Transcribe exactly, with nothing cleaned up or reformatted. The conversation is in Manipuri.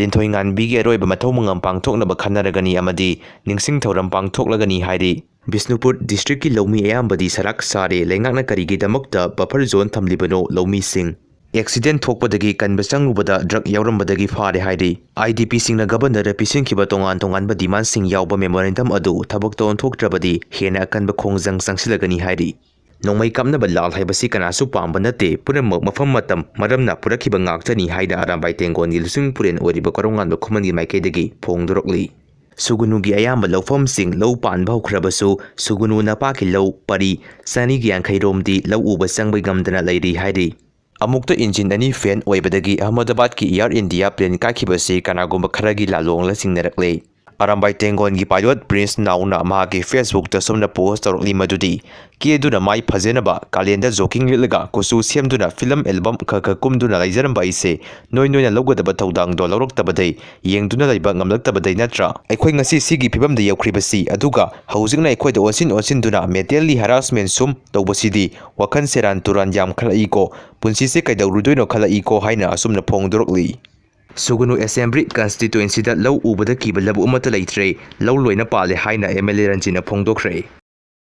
ꯂꯤꯟꯊꯣꯏ ꯉꯥꯟꯕꯤꯒꯤ ꯑꯔꯣꯏꯕ ꯃꯊꯧ ꯃꯉꯝ ꯄꯥꯡꯊꯣꯛꯅꯕ ꯈꯟꯅꯔꯒꯅꯤ ꯑꯃꯗꯤ ꯅꯤꯡꯁꯤꯡ ꯊꯧꯔꯝ ꯄꯥꯡꯊꯣꯛꯂꯒꯅꯤ ꯍꯥꯏꯔꯤ꯫ ꯕꯤꯁꯅꯨꯄꯨꯔ district ꯀꯤ ꯂꯧꯃꯤ ꯑꯌꯥꯝꯕꯗꯤ ꯁꯔꯥꯛ ꯁꯥꯔꯦ, ꯂꯩꯉꯥꯛꯅ ꯀꯔꯤꯒꯤꯗꯃꯛꯇ buffer zone ꯊꯝꯂꯤꯕꯅꯣ? ꯂꯧꯃꯤꯁꯤꯡ꯫ Accident ꯊꯣꯛꯄꯗꯒꯤ ꯀꯟꯕ ꯆꯪꯂꯨꯕꯗ drug ꯌꯥꯎꯔꯝꯕꯗꯒꯤ ꯐꯥꯔꯦ ꯍꯥꯏꯔꯤ꯫ IDP ꯁꯤꯡꯅ Governor ꯗ ꯄꯤꯁꯤꯟꯈꯤꯕ ꯇꯣꯉꯥꯟ ꯇꯣꯉꯥꯟꯕ demand ꯁꯤꯡ ꯌꯥꯎꯕ memorandum ꯑꯗꯨ ꯊꯕꯛꯇ ꯑꯣꯟꯊꯣꯛꯇ꯭ꯔꯕꯗꯤ ꯍꯦꯟꯅ ꯑꯀꯟꯕ ꯈꯣꯡꯖꯪ ꯆꯪꯁꯤꯜꯂꯒꯅꯤ ꯍꯥꯏꯔꯤ꯫ ꯅꯣꯡꯃꯩ ꯀꯥꯞꯅꯕ ꯂꯥꯜ ꯍꯥꯏꯕꯁꯤ ꯀꯅꯥꯁꯨ ꯄꯥꯝꯕ ꯅꯠꯇꯦ, ꯄꯨꯝꯅꯃꯛ ꯃꯐꯝ ꯃꯇꯝ ꯃꯔꯝꯅ ꯄꯨꯔꯛꯈꯤꯕ ꯉꯥꯛꯇꯅꯤ ꯍꯥꯏꯅ ꯑꯔꯥꯝꯕꯥꯏ ꯇꯦꯡꯒꯣꯟꯒꯤ ꯂꯨꯆꯤꯡ ꯄꯨꯔꯦꯜ ꯑꯣꯏꯔꯤꯕ ꯀꯣꯔꯧꯉꯥꯟꯕ ꯈꯨꯃꯟꯒꯤ ꯃꯥꯏꯀꯩꯗꯒꯤ ꯐꯣꯡꯗꯣꯔꯛꯂꯤ꯫ ꯁꯨꯒꯨꯅꯨꯒꯤ ꯑꯌꯥꯝꯕ ꯂꯧꯐꯝꯁꯤꯡ ꯂꯧ ꯄꯥꯟꯕ ꯍꯧꯈ꯭ꯔꯕꯁꯨ, ꯁꯨꯒꯨꯅꯨ ꯅꯄꯥꯛꯀꯤ ꯂꯧ ꯄꯔꯤ ꯆꯅꯤꯒ ꯌꯥꯡꯈꯩ ꯔꯣꯝꯗꯤ ꯂꯧ ꯎꯕ ꯆꯪꯕ ꯉꯝꯗꯅ ꯂꯩꯔꯤ ꯍꯥꯏꯔꯤ꯫ ꯑꯃꯨꯛꯇ engine ꯑꯅꯤ fail ꯑꯣꯏꯕꯗꯒꯤ ꯑꯍꯃꯗꯥꯕꯥꯗꯀꯤ Air India plane ꯀꯥꯏꯈꯤꯕꯁꯤ ꯀꯅꯥꯒꯨꯝꯕ ꯈꯔꯒꯤ ꯂꯥꯂꯣꯡꯂ ꯆꯤꯡꯅꯔꯛꯂꯦ꯫ ꯑꯔꯥꯝꯕꯥꯏ ꯇꯦꯡꯒꯣꯟꯒꯤ pilot Prince ꯅꯥꯎꯅ ꯃꯍꯥꯛꯀꯤ Facebook ꯇ ꯁꯨꯝꯅ post ꯇꯧꯔꯛꯂꯤ ꯃꯗꯨꯗꯤ, "ꯀꯦꯗꯨꯅ ꯃꯥꯏ ꯐꯖꯅꯕ, ꯀꯥꯂꯦꯟꯗ jogging ꯂꯤꯠꯂꯒ ꯀꯨꯆꯨ ꯁꯦꯝꯗꯨꯅ film album ꯈꯔ ꯈꯔ ꯀꯨꯝꯗꯨꯅ ꯂꯩꯖꯔꯝꯕ ꯑꯩꯁꯦ, ꯅꯣꯏ ꯅꯣꯏꯅ ꯂꯧꯒꯗꯕ ꯊꯧꯗꯥꯡꯗꯣ ꯂꯧꯔꯛꯇꯕꯗꯩ, ꯌꯦꯡꯗꯨꯅ ꯂꯩꯕ ꯉꯝꯂꯛꯇꯕꯗꯩ ꯅꯠꯇ꯭ꯔꯥ ꯑꯩꯈꯣꯏ ꯉꯁꯤ ꯁꯤꯒꯤ ꯐꯤꯕꯝꯗ ꯌꯧꯈ꯭ꯔꯤꯕꯁꯤ? ꯑꯗꯨꯒ ꯍꯧꯖꯤꯛꯅ ꯑꯩꯈꯣꯏꯗ ꯑꯣꯟꯁꯤꯟ ꯑꯣꯟꯁꯤꯟꯗꯨꯅ mentally harassment ꯁꯨꯝ ꯇꯧꯕꯁꯤꯗꯤ ꯋꯥꯈꯜ ꯁꯦꯔꯥꯟ ꯇꯨꯔꯥꯟ ꯌꯥꯝꯈꯠꯂꯛꯏꯀꯣ, ꯄꯨꯟꯁꯤꯁꯦ ꯀꯩꯗꯧꯔꯨꯗꯣꯏꯅꯣ ꯈꯜꯂꯛꯏꯀꯣ" ꯍꯥꯏꯅ ꯑꯁꯨꯝꯅ ꯐꯣꯡꯗꯣꯔꯛꯂꯤ꯫ ꯁꯨꯒꯨꯅꯨ Assembly Constituency ꯗ ꯂꯧ ꯎꯕꯗ ꯀꯤꯕ ꯂꯧꯕꯨꯛ ꯑꯃꯠꯇ ꯂꯩꯇ꯭ꯔꯦ, ꯂꯧ ꯂꯣꯏꯅ ꯄꯥꯜꯂꯦ ꯍꯥꯏꯅ MLA ꯔꯟꯖꯤꯠꯅ ꯐꯣꯡꯗꯣꯛꯈ꯭ꯔꯦ꯫